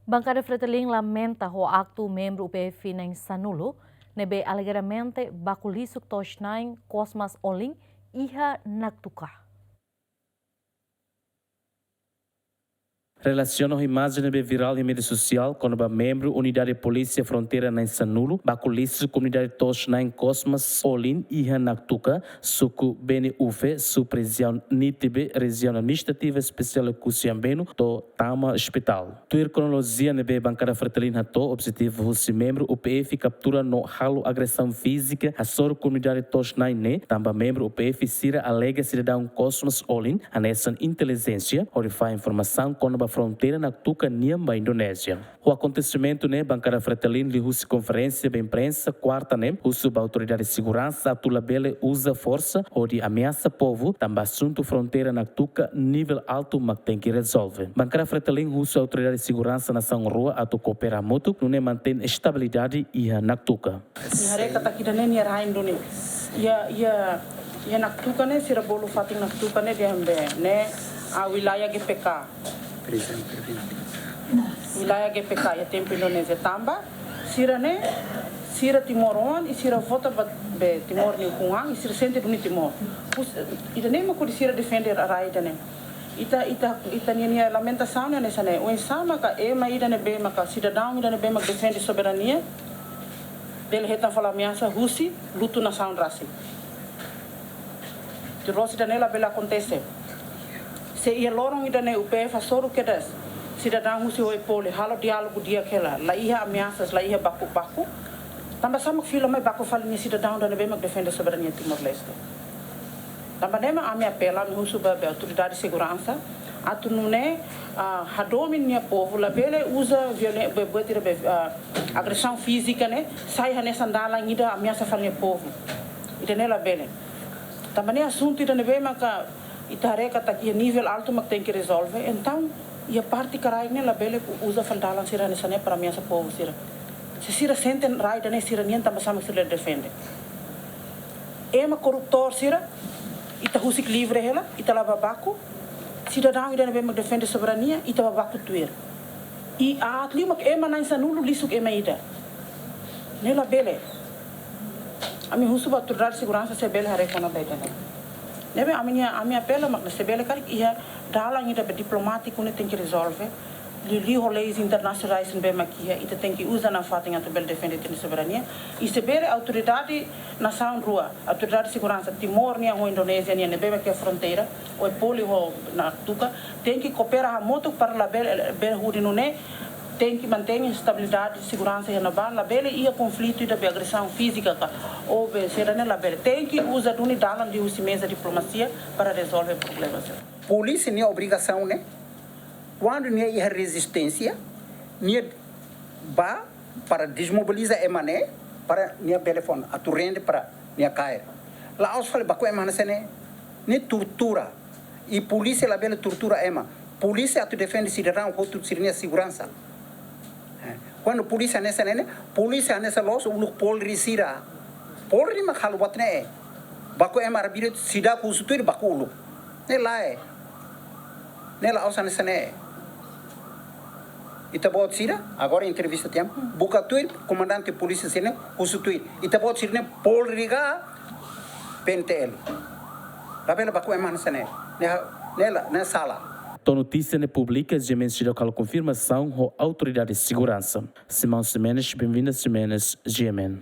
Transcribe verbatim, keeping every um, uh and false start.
Bankada Fretilin lamenta ho aktu membru U P F na'in sanulu ne'ebé alegadamente baku lisuk to'os-na'in kosmas olin iha Naktuka. Relasiona ho imajen ne'ebé virál iha média sosiál kona-ba membru Unidade Polísia Fronteira na'in sanulu baku lisuk komunidade to'os-na'in kosmas olin iha Naktuka, suku Beni-Ufe, sub-rejiaun Nitibe, Rejiaun Administrativa Espesiál Oekusi-Ambenu, to'o tama ospitál. Tuir kronolojia ne'ebé Bankada Fretilin hato'o, objetivu husi membru U P F kaptura no halo agresaun fízika hasoru komunidade to'os-na'in ne'e, tanba membru U P F sira alega sidadaun kosmas olin hanesan intelijénsia hodi fahe informasaun kona-ba fronteira Naktuka nian ba Indonézia. Ho akontesimentu ne'e, Bankada Fretilin liuhusi konferénsia ba imprensa kuarta ne'e husu ba autoridade seguransa atu labele uza forsa hodi ameasa povu, tanba asuntu fronteira Naktuka nivel altu mak tenke rezolve. Bankada Fretilin husu autoridade seguransa nasaun rua atu koopera hamutuk nune'e mantein estabilidade iha Naktuka. Nia haree katak ida-ne'e nia rain duni. Iha, iha, iha Naktuka ne'e, sira bolu fatin Naktuka ne'e dehan be ne'e, ah, wilayah G P K. Prisão preventiva. Wilayah G P K iha tempu Indonézia tanba sira ne'e, sira timoroan i sira vota ba be Timor nia ukun-an i sira sente duni Timor. Pus, ida-ne'e mak hodi sira defende rai ida-ne'e. Ita, ita, ita-nia, nia lamentasaun ne'e hanesan ne'e. Oinsá maka ema ida ne'ebé maka sidadaun ida ne'ebé maka defende soberania bele hetan fali ameasa husi lutu nasaun rasik. Tuir loloos ida-ne'e labele akontese. Se iha loron ida-ne'e U P F hasoru kedas sidadaun husi Oepoli, halo diálogu di'ak hela, la iha ameasas, la iha baku-baku. Tanba sá mak fila mai baku fali nia sidadaun ida ne'ebé mak defende soberania Timor-Leste. Tanba ne'e mak ami apela, ami husu ba be autoridade seguransa atu nune'e, ah, hadomi nia povu, labele uza violen-, be, buat ida be, ah, agresaun fízika ne'e sai hanesan dalan ida ameasa fali nia povu. Ida-ne'e labele. Tanba ne'e asuntu ida ne'ebé maka ita haree katak iha nivel altu mak tenke rezolve. Entaun, iha parte ka rai ne'e labele uza fali dalan sira hanesan ne'e para ameasa povu sira. Se sira sente rai ida-ne'e sira-nian, tanba sá mak sira defende. Ema korruptór sira, ita husik livre hela, ita la bá baku. Sidadaun ida ne'ebé mak defende soberania, ita bá baku tuir. I aat liu mak ema na'in sanulu lisuk ema ida. Ne'e labele. Ami husu ba autoridade seguransa se bele haree kona-ba ida-ne'e. Ne'ebé ami-nia, ami apela mak se bele karik iha dalan ida be diplomátiku ne'e tenke rezolve. Liuliu ho leis internasionais ne'ebé mak iha, ita tenke uza nafatin atu bele defende ita-nia soberania. I se bele autoridade nasaun rua, autoridade seguransa Timor nian ho Indonézia nian ne'ebé mak iha fronteira, Oepoli ho Naktuka, tenke koopera hamutuk para labele, bele hodi nune'e tenke mantein estabilidade, seguransa iha ne'ebá, labele iha konflitu ida be agresaun fízika ka, ou be saida ne'e labele. Tenke uza duni dalan liuhusi meza diplomasia para rezolve problema sira. Polísia nia obrigasaun ne'e, kuandu nia iha rezisténsia, nia bá para dezmobiliza ema ne'e, para nia bele fó ona, atu rende para nia kaer. La'ós fali baku ema hanesan ne'e, ne'e tortura. I polísia labele tortura ema. Polísia atu defende sidadaun hotu sira-nia seguransa. Eh, kuandu polísia hanesan ne'e, polísia hanesan loos uluk polri sira. Polri mak halo buat ne'e. Baku ema arbiru seidauk husu tuir baku uluk. Ne'e lae. Ne'e la'ós hanesan ne'e. Ita-boot sira, agora entrevista tiha ona, buka tuir, komandante polísia sira-ne'e, husu tuir. Ita-boot sira-ne'e, polri ka, P N T L. Labele baku ema hanesan ne'e. Ne'e, ne'e la, ne'e sala. To'o notísia ne'e publika, G M N seidauk halo konfirmasaun ho autoridade seguransa. Simão Ximenes, Benvinda Ximenes, G M N.